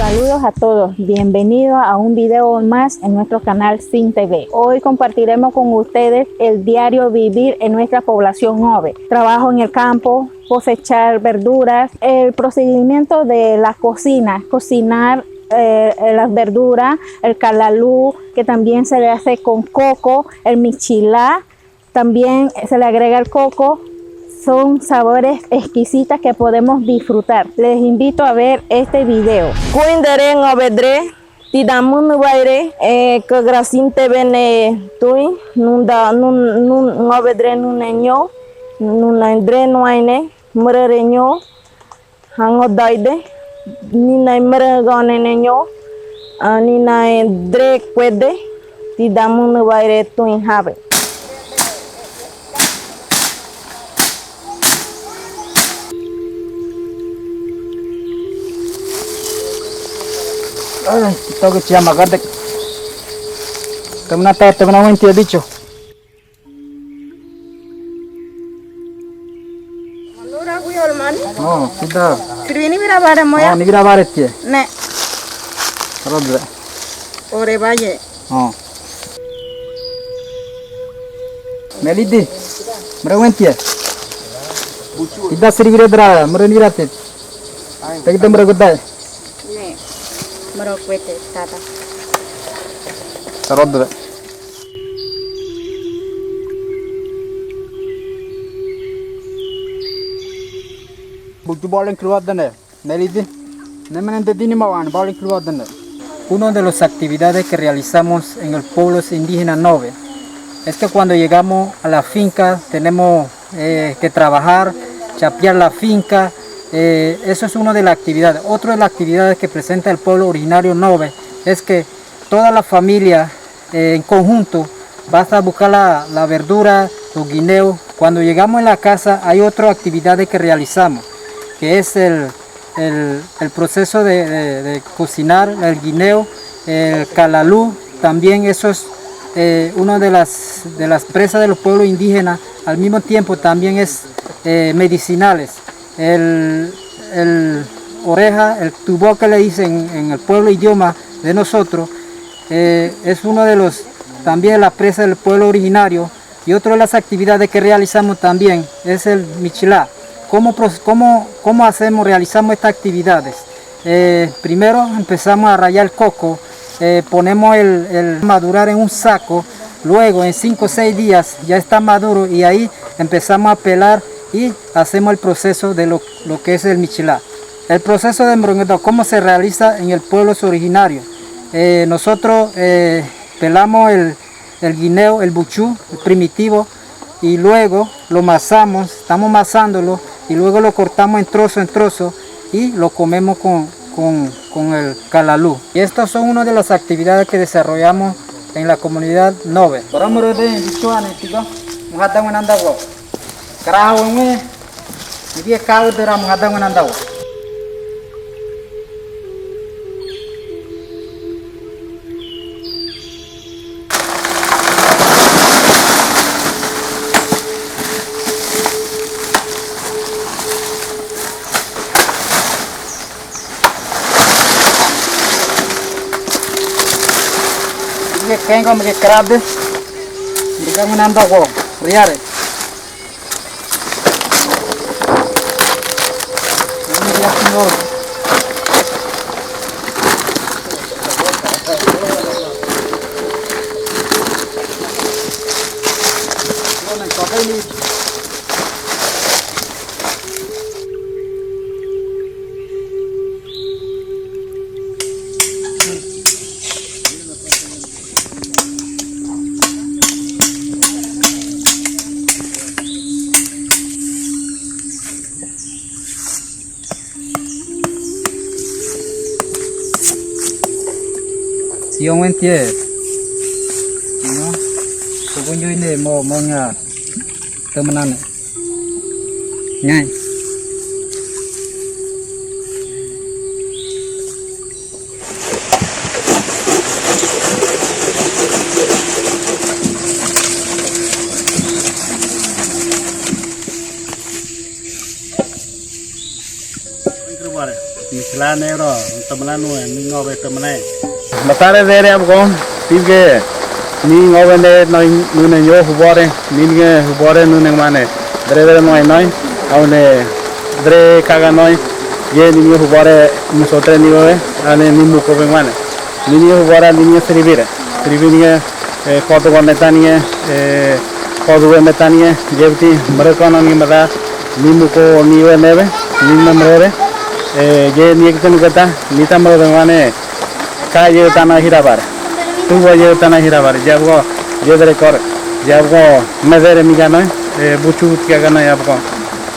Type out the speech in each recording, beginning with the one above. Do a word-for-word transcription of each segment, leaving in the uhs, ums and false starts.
Saludos a todos, bienvenidos a un video más en nuestro canal Sin T V. Hoy compartiremos con ustedes el diario vivir en nuestra población Nobe. Trabajo en el campo, cosechar verduras, el procedimiento de la cocina, cocinar eh, las verduras, el calalú, que también se le hace con coco, el michilá, también se le agrega el coco. Son sabores exquisitas que podemos disfrutar. Les invito a ver este video. Kuinderé ngóbedré, tidan múnhübairé, eh, kagara Sin T V ne tuin, nunda, nun, nun, ngóbedré nune ñó, nuna edré nuaine, mürüre ñó, hango daide, ninain mürügane ne ñó, a, ninain edré kuede, tidan múnhübairé tuin habe. Ay, toke chiama gade. Tamna ta, tamna wenti bicho. Mandura hui olmani. Oh, sida. Sirvi ni bira bare moya. Oh, ni bira bare tie. Ne. Rodre. Ore baye. Oh. Melidi. Mura wentie. Ida sirvi re dra, mura ni bira tie. Pegde mura gudai. Ne. Mura kuete, tata. Rodre. Butu bolen kruadane. Melidi. Nemenen de dini mawan, bolen kruadane. Uno de las actividades que realizamos en el pueblo indígena Nobe es que cuando llegamos a la finca tenemos, eh, que trabajar, chapear la finca. Eh, eso es una de las actividades. Otra de las actividades que presenta el pueblo originario Nobe es que toda la familia, eh, en conjunto, vas a buscar la, la verdura, los guineos. Cuando llegamos en la casa, hay otra actividad que realizamos, que es el, el, el proceso de, de, de cocinar el guineo, el calalú. También eso es, eh, una de las, de las presas de los pueblos indígenas. Al mismo tiempo, también es, eh, medicinales. El, el oreja, el tubó que le dicen en el pueblo idioma de nosotros, eh, es uno de los, también la presa del pueblo originario. Y otra de las actividades que realizamos también es el michilá. ¿Cómo, pros-, cómo, cómo hacemos, realizamos estas actividades? Eh, primero empezamos a rayar el coco, eh, ponemos el, el madurar en un saco, luego en cinco o seis días ya está maduro y ahí empezamos a pelar y hacemos el proceso de lo, lo que es el michilá. El proceso de mronguedo, ¿cómo se realiza en el pueblo originario? Eh, nosotros, eh, pelamos el, el guineo, el buchú, el primitivo, y luego lo masamos, estamos masándolo, y luego lo cortamos en trozo, en trozo, y lo comemos con, con, con el calalú. Y estas son una de las actividades que desarrollamos en la comunidad Nobe. Karaha wenwe, nige kawe dera muhada wenanda wa. Nige kengo, nige krabe. Nige wenanda wa. Riare. Siong wen tie. No. Sugun jui ne mo, mo nya. Temenan. Nyai. Michla ne bro, tamana nu, ni ngobe tamana. Batare dere abkon, tibke, ni ngobe ne, no, nune nyo hubore, ni nge hubore nune mane. Dere dere no no, aune, dere kaga no, ye ni nyo hubore, musotre ni ngobe, ane ni muko be mane. Ni nyo hubore, ni nyo siribire, siribire nge, e, koto go metani nge, e, koto go metani nge, jebti mreko no ni mada, ni muko ni we nebe, ni me mrere, e, je ni ekte nuketa, ni ta mrere mane, ka ye tana hirabar. Tubo ye tana hirabar, jabgo, jedere kor, jabgo, medere miga no, e, buchu buti kaga no, jabgo.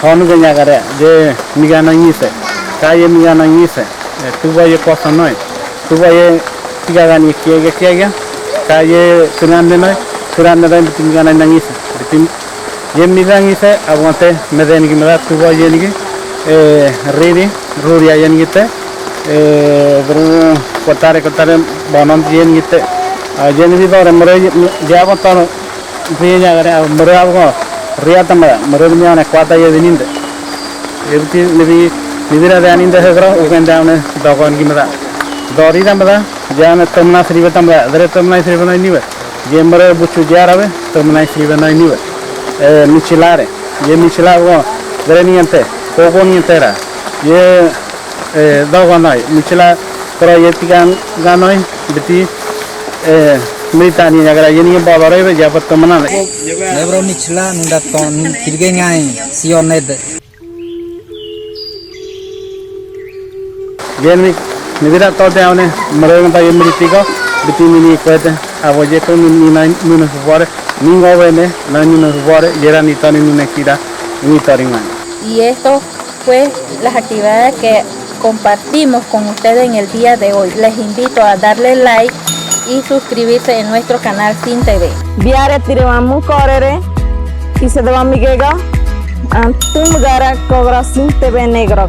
Honu ge nyagare, je miga no ngise, ka ye miga no ngise, e, tubo ye kosa no, tubo ye Tiga gani kiege kiege. Ka ye kinan denai, kinan denai bitin gana nangise. Bitin ye mi nangise, abonte meden ki meda tubo ye nigi, e, riri, ruria ye nigi te, e, bru kotare kotare bonon ye nigi te. A, ye nigi dore mero ye, ye abon tono Ri nyagare, a, mero abgo, ria tamada, mero ni ane kuata ye dininde. Ye biti, nibi, nibira de aninde hegro, ugende ane dogon ki mada. Dori tamada, ya ane tomna sribe tamada, dere tomna sribe no nibe. Ye mero buchu ya rabe, tomna sribe no nibe. E, michilare, ye michila abgo, dere ni ante, kogo ni ante ra. Ye E, dogonoi, michila, koro ye tigan ganoi, biti, e, Britania nyagara, ye ni baba roi be, ya pato manane. Nebro michila, nunda ton, tirge ngai, sio nede. Ye ni, ni bira tote aune, mero ngata ye mritiko, biti ni ni kuete, abo ye to ni, ni nai, ni ni fubore, ni ngo bene, nai ni ni fubore, yera ni toni ni ne kira, ni tori ngai. Y esto fue las actividades que compartimos con ustedes en el día de hoy. Les invito a darle like y suscribirse en nuestro canal Sin T V. Biare tire wa mu korere, ise de wa migego, antum gara kogra Sin T V negro.